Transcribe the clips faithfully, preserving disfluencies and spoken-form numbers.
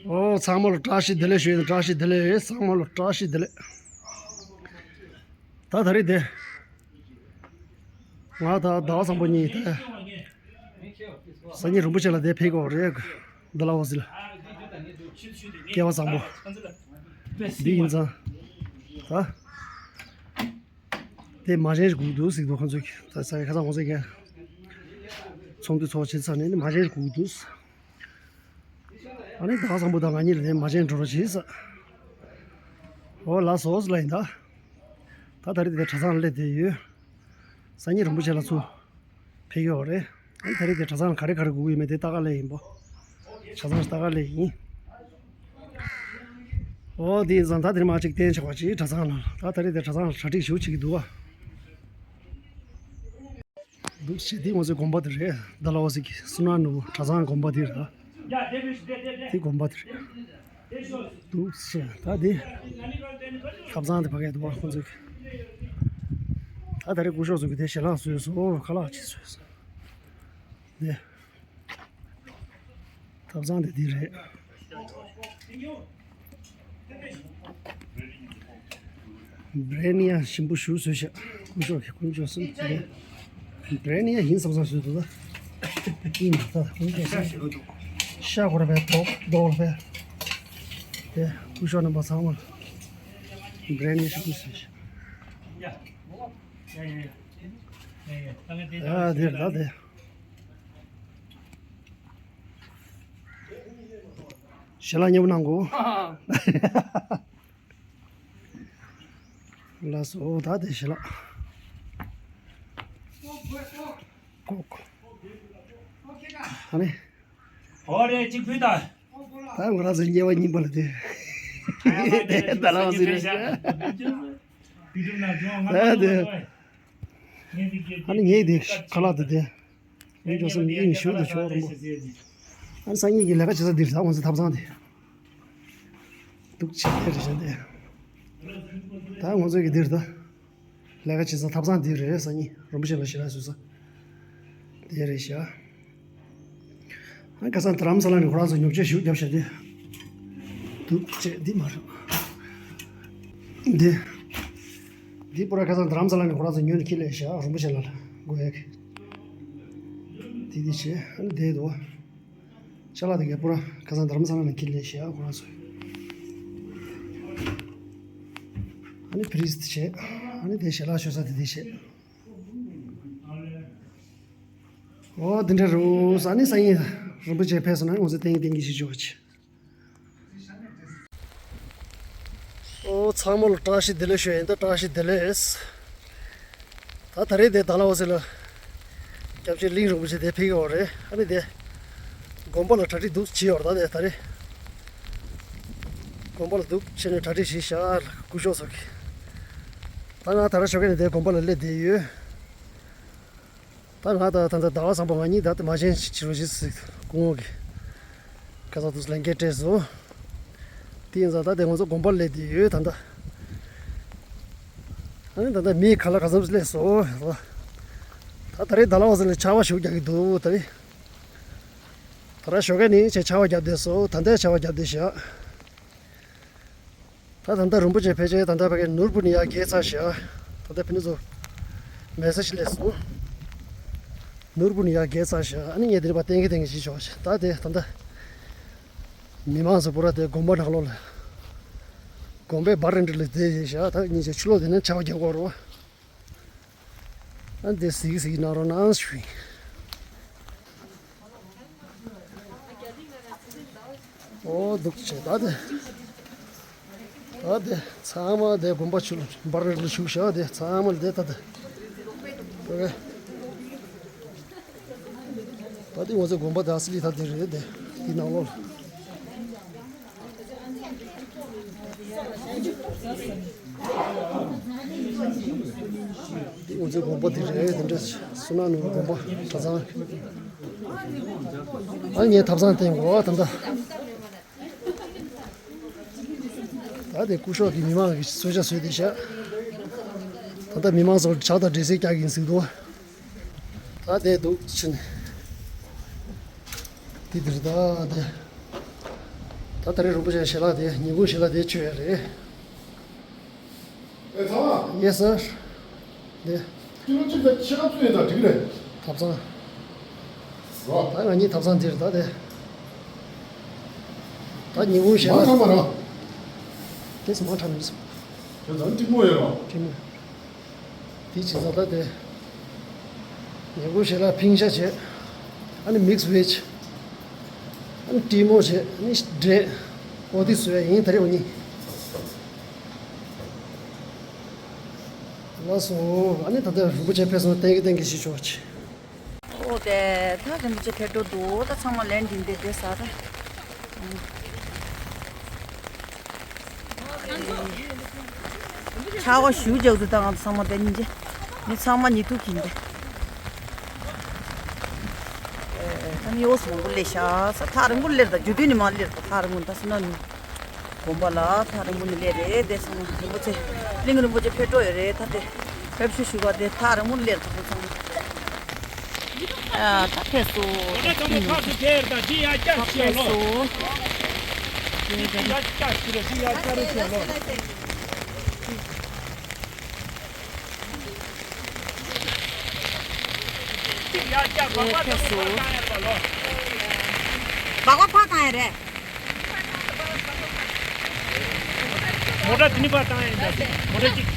ཨོ་ཚང་མ་ལ་བཀྲ་ཤིས་བདེ་ལེགས་ཞུ་ཡིན། བཀྲ་ཤིས་བདེ་ལེགས། ཚང་མ་ལ་བཀྲ་ཤིས་བདེ་ལེགས། ད་ད་རེས་དེ་ང་ད་ཟླ་བ་བཟང་པོ་གཉིས་ད་སང་ཉིན་རིན་པོ་ཆེ་ལ་དེ་ཕེབས་ཀྱི་ཡོད་རེད། ཌལ་ཧོ་སི་ལ་སྐལ་བ་བཟང་པོ་འདི་ཡིན་ཙང་ད། དེ་མ་བྱན་ཞིག་སྒུག་འདུག་ཟེར་འདུག་ཁོང་ཚོས་ཀྱི། ད་ས་ཁ་སང་ཁོང་ཚོས་ཀྱི་ཚོགས་འདུ་ཚོགས་བྱེད་ཚར་ནས་ནི་མ་བྱན་ཞིག་སྒུག་འདུག་ཨ་ནི་ཟླ་བ་བཟང་པོ་དང་ང་གཉིས་ལ་ནི་མ་བྱན་འགྲོ་རོགས་བྱེད་ཟེར། ཨོ་ལགས་སོ་ལ་ཡིན་ད། ད་ད་རེས་དེ་གྲྭ་ཚང་ལ་སླེབས་བསྡད་ཡོད། སང་ཉིན་རིན་པོ་ཆེ་ལ་ཚུར་ཕེབས་ཡོད་རེད། ཨ་ནི་ད་རེས་དེ་གྲྭ་ཚང་ལ་ག་རེ་ག་རེ་སྒུག་ཡོད་མེད་དེ་ལྟ་ག་སླེབས་ཡིན་པོ། གྲྭ་ཚང་ལྟ་ག་སླེབས་ཡིན། ཨོ་དེ་ཡིན་ཙང་ད་དེ་རིང་མ་གཅིག་བསྟན་ཆོག་པ་ཅིག་གྲྭ་ཚང་ལ། ད་ད་རེས་དེ་གྲྭ་ཚང་ལ་གྲ་སྒྲིག་ཞུ་བྱེད་ཀྱི་འདུག་བ། འདུག་སེ་དེ་ང་ཚོའི་དགོན་པ་དེ་རེད། ཌལ་ཧོ་སི་གི་སུ་ན་ནུ་གྲྭ་ཚང་དགོན་པ་དེ་རེད། དེ་དགོན་པ་དེ་རེད། འདུག་སེ་ད་དེ་ཐབ་ཚང་དེ་ཕ་གིར་འདུག་བ་ཁོང་ཚོའི་གི། ད་ད་རེས་སྐུ་ཞབས་ཚོ་གི་དེ་ཞལ་ལག་བཟོས་སོང་། ཁ་ལག་ཅིག་བཟོས་སོང་། དེ། ཐབ་ཚང་དེ་འདི་རེད། བྷེ་རེ་ནི་ཡ་ཞིམ་པོ་ཞིག་བཟོས་ཤག་སྐུ་ཞབས་ཀྱིས་དཀོན་མཆོག་གསུམ་དེ་རེད། བྷེ་རེ་ནི་ཡ་ཡིན་བསམ་བསམ་བཟོས་འདུག་ད། ཡིན་ད་དཀོན་མཆོག་གསུམ། ཤ་ཁོ་ར་བས་ཏོག་ཏོག་ལ་བས། དེ་སྐུ་ཞབས་རྣམ་པ་ཚང་མ་ལ་བྷེ་རེ་ནི་ཡ་ཞིམ་པོ་བཟོས་ཤག་ཨ་དེ་རེད་ད་དེ། ཞལ་ལག་མཉེས་པོ་གནང་གོ། ལགས་སོ། ད་དེ་ཞལ་ལག་ཀོ་ཀོ། ཨ་ནི། ཨོ་རེད་གཅིག་ཕུལ་དང་། ད་ང་རང་ཚོ་མཉེས་པ་གཉིས་པ་ལ་དེ། དེ་ད་ལགས་སོ་རེད་ཤག་ད་དེ། ཨ་ནི་ངས་དེ་ཁ་ལག་དེ་དེ། ཡིན་ཆོག་སེམས་ཡིན་ཞུ་དུ་ཆོག་རིན་པོ། ཨ་ནི་སང་ཉིན་གྱི་ལས་ཀ་བྱེད་ས་འདིར་ད་ང་ཚོ་ཐབ་ཚང་དེ། འདུག་ཆེ་དེ་རེད་ཤག་དེ། ད་ང་ཚོ་གི་འདིར་ད། ལས་ཀ་བྱེད་ས་ཐབ་ཚང་འདིར་རེད། སང་ཉིན་རིན་པོ་ཆེ་ལ་ཞལ་ལག་བཟོ་ས། དེ་རེད་ཤག་ཨ་ཁ་སང་དྷ་རམ་ས་ལ་ནས་ཁོ་རང་ཚོ་ཉོ་ཆ་ཞིག་བརྒྱབ་ཤག་དེ། འདུག་ཅེས་འདི་མ་རེད། འདི། འདི་པུ་ར་ཁ་སང་དྷ་རམ་ས་ལ་ནས་ཁོ་རང་ཚོ་ཉོས་ནས་ཁྱེར་སླེབས་ཤག་རིན་པོ་ཆེ་ལ་ལ་དགོས་ཡག་གི། དེ་འདི་བྱས་ཨ་ནི་བསྡད་འདུག་ཅ་ལག་དེ་གའི་པུ་ར་ཁ་སང་དྷ་རམ་ས་ལ་ནས་ཁྱེར་སླེབས་ཤག་ཁོ་རང་ཚོ། ཨ་ནི་ཕི་རིས་དེ་བྱས། ཨ་ནི་དེ་ཞལ་ལག་མཆོད་ས་དེ་དེ་བྱས། ཨོ་དེ་འདྲ་རུ་ས་ནི་སང་ཉིན་རིན་པོ་ཆེ་ཕེབས་སོང་ན་ང་ཚོ་ཏན་ཏན་གྱི་ཞིག་ཆོག་ཆེ། ཨོ་ཚང་མ་ལ་བཀྲ་ཤིས་བདེ་ལེགས་ཞུ་ཡིན་ད། བཀྲ་ཤིས་བདེ་ལེགས། ད་ད་རེས་དེ་ཌལ་ཧོ་སི་ལ་སྐྱབས་རྗེ་གླིང་རིན་པོ་ཆེ་དེ་ཕེབས་ཀྱི་ཡོད་རེད། ཨ་ནི་དེ་དགོན་པ་ལ་གྲ་སྒྲིག་འདུག་བྱས་ཡོད་རེད། ད་དེ་ད་རེས་དགོན་པ་ལ་འདུག་བྱས་ནས་གྲ་སྒྲིག་བྱས་ཤག་སྐུ་ཞབས་ཚོ་གིས། ད་ང་ད་ར་ཞོགས་ཀས་ནས་དེ་དགོན་པ་ལ་སླེབས་བསྡད་ཡོད། ད་ང་ད་ད་ད་ཟླ་བ་བཟང་པོ་ང་གཉིས་ད་དེ་མ་བྱན་ཞིག་བྱེད་རོགས་ཞེས་ཟེར་སྐུ་ངོ་གིས་ཁ་སང་དུས་ལན་སྐད་སྤྲད་སོང་། དེ་ཡིན་ཙང་ད་དེ་ང་ཚོ་དགོན་པར་སླེབས་བསྡད་ཡོད་ད་ད། ཨ་ནི་ད་ད་མི་ག་ལ་ག་ཙམ་སླེབས་སོང་། ད་ད་རེས་ཌལ་ཧོ་སི་ལ་ཆར་པ་ཞིག་རྒྱག་གི་འདུག་ད་རེས། ད་ར་ཞོགས་ཀས་ནས་ཆེ་ཆར་པ་བརྒྱབ་བསྡད་སོང་། ད་ལྟའི་ཆར་པ་བརྒྱབ་བསྡད་ཤག་ད་ད་ལྟ་རིན་པོ་ཆེ་ཕལ་ཆེར་ད་ལྟ་ཕ་གིར་ནོར་བུ་ནས་ཡར་བརྒལ་ཚར་ཤག་ད་ལྟ་ཕི་ནི་ཚོ་མེ་སེ་ཇི་སླེབས་སོང་། ནོར་བུ་ནས་ཡར་བརྒལ་ཚར་ཤག་ཨ་ནི་ངས་དེ་རིང་བ་གཏན་འཁེལ་གཏན་འཁེལ་ཞིག་ཆོག་ཤག་ད་དེ་ད་ལྟ་མི་མང་ཚོ་པུ་ར་དེ་དགོན་པ་ནང་ལོགས་ལ་དགོན་པའི་བར་རེ་འདྲ་ལ་བསྡད་ཡོད་ཤག་ད་ཉིན་ཞག་ཕྱི་ལོགས་དེ་ནས་ཆར་པ་རྒྱག་གོ་རོ། ཨ་འདི་གཟིགས་གཟིགས་གནང་རོགས་གནང་ཞུ་ཡིན། ཨོ་འདུག་བྱས་ད་དེ། ད་དེ་ཚང་མ་དེ་དགོན་པ་ཆུ་ལ་འབར་རེ་ལ་བཞུགས་ཤག་དེ་ཚང་མ་ལ་དེ་ད་དེ། ད་དེ་ང་ཚོའི་དགོན་པ་དེ་ཨ་སི་ལི་ད་དེ་རེད་དེ། དེ་ནང་ལོགས་ལ། འདི་ང་ཚོའི་དགོན་པ་འདི་རེད། དེ་འདྲ་བསོད་ནམས་ནོར་བུ་དགོན་པ་གྲྭ་ཚང་། ཨ་ངའི་ཐབ་ཚང་བསྟན་གོ་ད་ལྟ། ད་དེ་སྐུ་ཞབས་ཀྱིས་མི་མང་གི་གསོལ་ཇ་བཟོས་བསྡད་ཤག་ད་ལྟ་མི་མང་ཚོར་ཇ་དང་འབྲས་སིལ་རྒྱག་གིན་ཟིག་འདུག་ད་དེ་འདུག་ཕྱིན། དེ་འདིར་ད་དེ། ད་ད་རེས་རིན་པོ་ཆེ་ཞལ་ལག་དེ་ཉིན་གུང་ཞལ་ལག་དེ་མཆོད་ཡ་རེད། ཨེ་ཚང་མ། Yes sir། དེ། ཀི་ལོ་གཅིག་དང་ཕྱེད་ཀ་བཙུགས་ཡོད་ད་འགྲིག་རེད། ཐབ་ཚང་། རོ། ད་ང་གཉིས་ཐབ་ཚང་འདིར་ད་དེ། ད་ཉིན་གུང་ཞལ་ལག་མ་ཁྲམ་མ་རོ། དེ་ཚོ་མ་ཁྲམ་མི་སོང་། དེ་ད་འགྲིག་མོ་ཡོད་རོ། འགྲིག་མོ། དེ་བྱས་ཙང་ད་དེ། ཉིན་གུང་ཞལ་ལག་ཕིང་ཤ་བྱས། ཨ་ནི་mix veg། ཨ་ནི་ཏྲི་མོ་བྱས། ཨ་ནི་འབྲས། ཨོ་དེ་བཟོས་ཡིན་ད་རེས་འོ་ནི། ལགས་སོ། ཨ་ནི་ད་ལྟ་རིན་པོ་ཆེ་ཕེབས་སོང་། ཏན་གི་ཏན་གི་ཞིག་ཆོག་ཆེ། ཨོ་དེ་ད་རིན་པོ་ཆེ་ཕེབས་འགྲོ་འདུག་ད་ཚང་མ་ལན་འདི་འདི་འདི་ཟ་ད། ཆར་པ་ཞུ་རྒྱག་ཏུ་ད་ང་ཚོ་ཚང་མ་དེ་ཉིན་རྗེ། མི་ཚང་མ་ཉི་ཐུག་གིན་དེ། ཨེ་ད་མི་འོ་སོང་གོ་ལེ་ཤ་ས་ཐག་རིང་པོ་ལེར་ད་རྒྱུ་དུས་ནི་མ་ལེར་ད་ཐག་རིང་པོ་ད་སུ་ན་ནི། དགོན་པ་ལ་ཐག་རིང་པོ་ནི་ལེ་རེད་དེ་སོང་རིན་པོ་ཆེ། གླིང་རིན་པོ་ཆེ་ཕེབས་འགྲོ་ཡོད་རེད་ད་དེ། ཕེབས་བསུ་ཞུ་ག་དེ་ཐག་རིང་པོ་ནི་ལེར་ད་དེ་ཚང་མ། ཨ་ད་ཕེབས་སོ། ད་ཕེབས་སོ། ཡ་ཀྱ་ཤི་ལོ། ཡ་ཀྱ་ཤི་རེ་ཡ་ཀྱ་རེ་ཤི་ལོ། ཡ་ཀྱ་བག་པ་ཕེབས་སོ། བག་པ་ཕར་བཏང་ཡ་རེད། མོ་ཊ་དེ་ནི་པ་བཏང་ཡིན་ད། མོ་ཊ་གཅིག་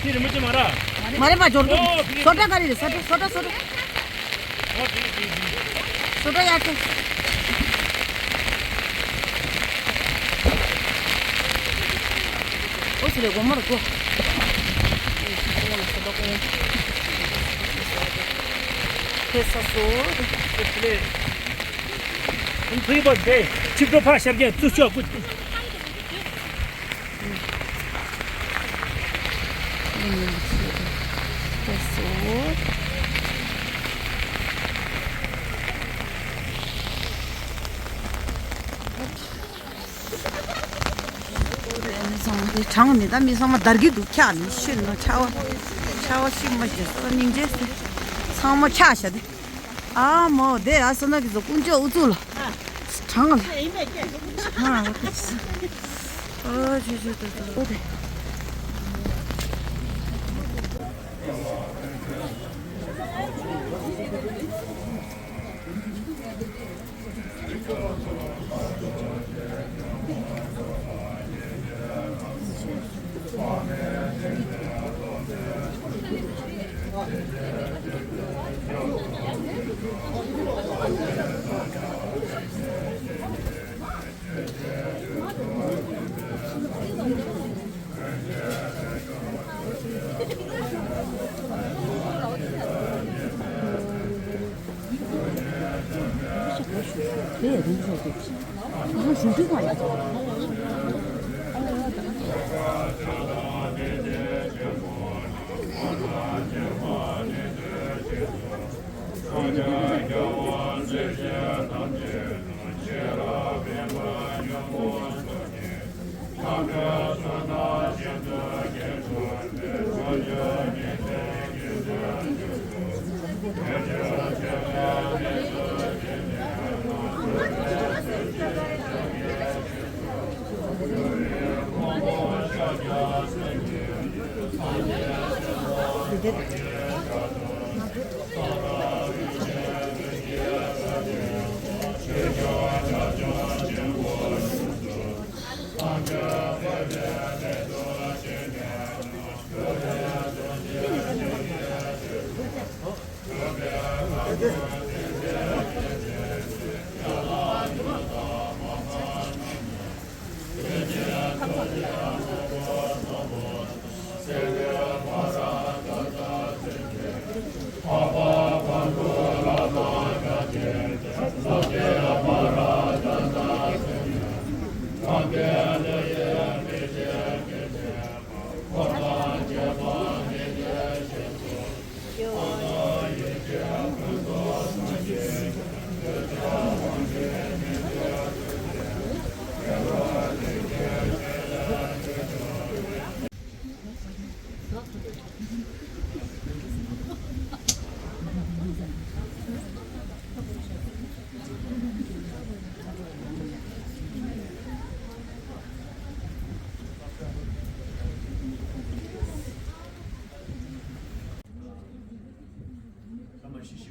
དེ་རིན་པོ་ཆེ་མ་ར། མ་རེད་པ་འབྱོར་གི། ཨོ་དེ་སོ་ཊ་ག་རེ་རེད། སོ་ཊ་སོ་ཊ་སོ་ཊ། ཨོ་དེ་དེ་དེ། སོ་ཊ་ཡར་ཐོན། ཨོ་སི་ལེ་གོ་མར་གོ། ཕེ་ས་སོ། ཨིན་ཕུའི་བ་དེ་ཆིབས་འགྲོ་ཕ་ཤར་གྱི་བཙུགས་ཆོག་གུ། མི་ཚང་མ་དེ་གྲང་ནི་ད་མི་ཚང་མ་འདར་གི་འདུག་ཁྱག་ནི་ཤི་ནོ་ཆར་པ་ཆར་པ་ཤི་མ་ཤི་སོ་སྙིང་རྗེ་ཚང་མ་ཆག་ཤ་དེ། ཨ་མོ་དེ་ཨ་སོ་ན་གི་ཚོ་ཀུན་སྤྱོད་ཨུ་ཚུགས་ལ། གྲང་ལ། ཨ་ཨ་ཅུ་ཅུ་ཏུ་ཏུ་ཨོ་དེ།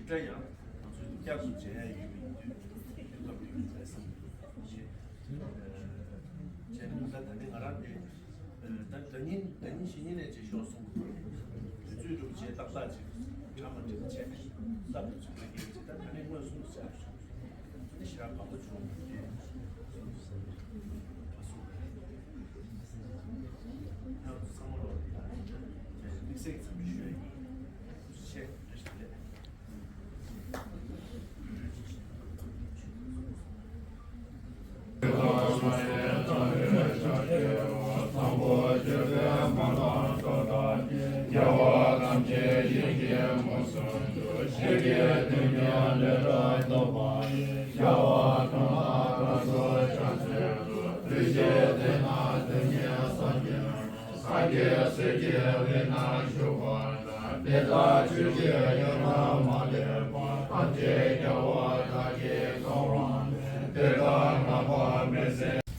ཡང་ང་ཚོས་བསྐྱར་དུ་མཇལ་ཡ་ཡོད་པ་ཡིན་དུས་དུས་སྐབས་ཡོད་པའི་བསམ་བྱས། བྱས་ནས་ད་ད་ནི་ང་རང་དེ་ད་ད་ཉིན་ད་ཉིན་གཞེས་ནིང་ནས་བྱེད་ཤོག་གསུངས་འདུག་དུས་ཚོད་འགྲུབ་བྱས་ཏག་ཏག་ཅིག་གྲ་མ་འགྲིག་པ་བྱས་སྟབས་བདེ་ཅིག་མ་སྐྱེལ་བྱས། ད་ད་ནི་མངོན་སུམ་དུ་བྱ་ཞོག་ཞེས་ཞེ་དྲག་དགའ་པོ་བྱུང་། དེ་གསུངས་སོང་། ད་གསུངས་པ་རེད། ཡང་ཚང་མ་ལོག་དེ་དམིགས་བསལ་གྱི་འཚམས་འདྲི་ཞུ་ཡ་ཡིན། ཐུགས་རྗེ་ཆེ། བཀྲ་ཤིས་བདེ་ལེགས། སངས་རྒྱས་སྲས་ཀྱི་དབུས་ན་བཞུགས་པ་དང་། དེ་དག་ཆོས་ཀྱི་དབྱིངས་ལ་མ་ལུས་པ་ཐམས་ཅད་རྒྱལ་བ་དག་གིས་གང་བ་དེ་དག་བསྔགས་པ་མི་ཟད།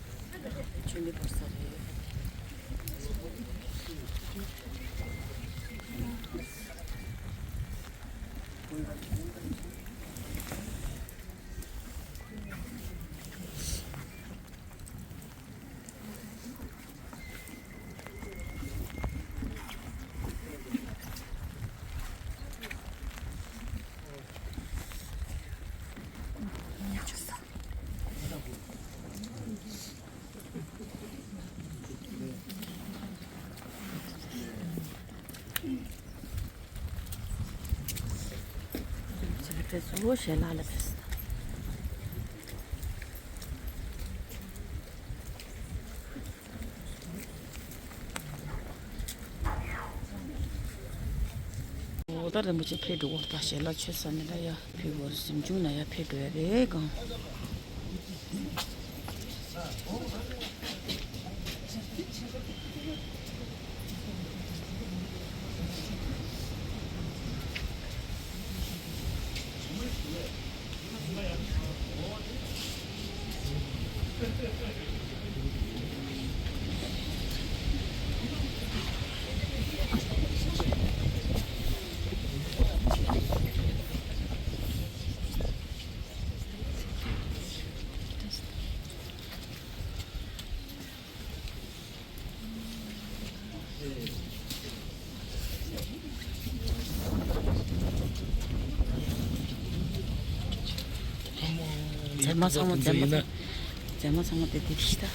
ཕེབས་སོང་། ཞལ་ལག་ལ་ཕེབས་སོང་། ཨོ་ད་རིན་པོ་ཆེ་ཕེབས་འགྲོ་གོ། ད་ཞལ་ལག་མཆོད་ས་ནས་ད་ཡར་ཕེབས་འགྲོ། གཟིམ་ཆུང་ནང་ཡར་ཕེབས་འགྲོ་ཡ་རེད་གང་། མཛེས་མ་ཚང་མ་མཛེས་མ་ཚང་མཛེས་མ་ཚང་མ་དེ་དེ་ཤི་ད།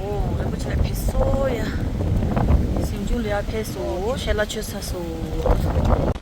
ཨོ། རིན་པོ་ཆེ་ལ་ཕེབས་སོང་ཡ། གཟིམ་ཆུང་ལ་ཡ་ཕེབས་སོང་། ཞལ་ལག་མཆོད་ཚར་སོང་།